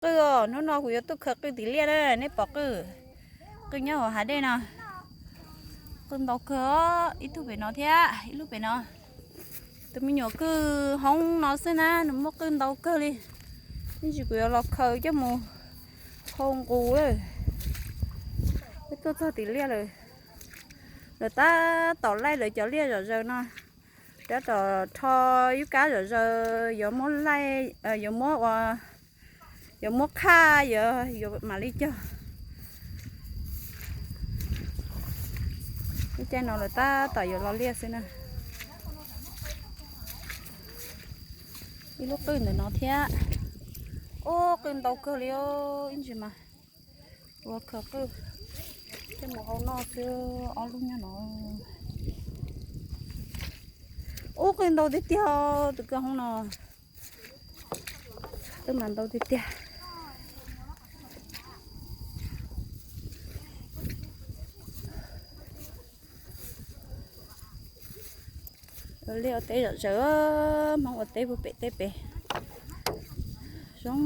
Qwj os, hnub no kuv yuav tuaj khaws qwj tim liaj na, nej pom qwj, qwj nyob hauv hav dej no. Qwj ntau kawg os, ib tug pem no thiab ib lub pem no. Tus me nyuam kwj hoob no xwb na, nws muaj qwj ntau kawg li. Ib ntsis kuv yuav los khaws coj mus hau nqus lawm. Peb tuaj txog tim liaj lawm. Lawv tab tom laij lawv cov liaj zom zaws no. Tab tom rho yub kab zom zaws, yuav muab laij, yuav muab ua, yuav muab qhaj, yuav, yuav mam li cog. Lub caij no lawv tab tom yuav los liaj xwb na. Ib lub qwj ntawm no thiab. Ub, qwj ntau kawg li os, ib ntsis mas ua khaws qwj coj mus hau noj xwb, ob lub nyob no. Ub, qwj ntau tiag tiag, tus kwj hoob no qwj mas ntau tiag tiag. Ua liaj ua teb zom zaws, Hmoob ua teb puag pem teb pem. Zoo,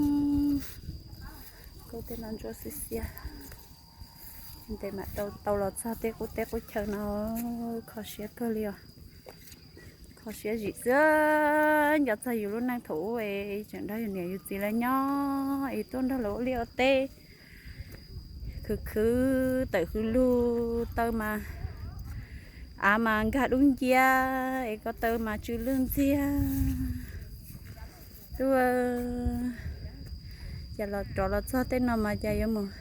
kuj tej no ntsuab xiab xiab. Ntev mam tau tau los txog tej qub teb qub chaw no, kho siab kawg li os. Kho siab zim xwb, nco txog yus lub neej thaum ub es tseem nrog yus niam yus txiv lawv nyob es tuaj nrog lawv ua liaj ua teb, khwv khwv tawm hws lug, taw mas, av mas nkag dub nciab es ko taw mas tsw lwj ntxiag. Tuaj, cas los rov los txog tej no mas cas yuav mus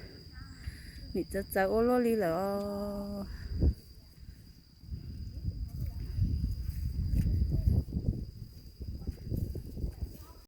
nim txawv txawv ua luaj li lawm os.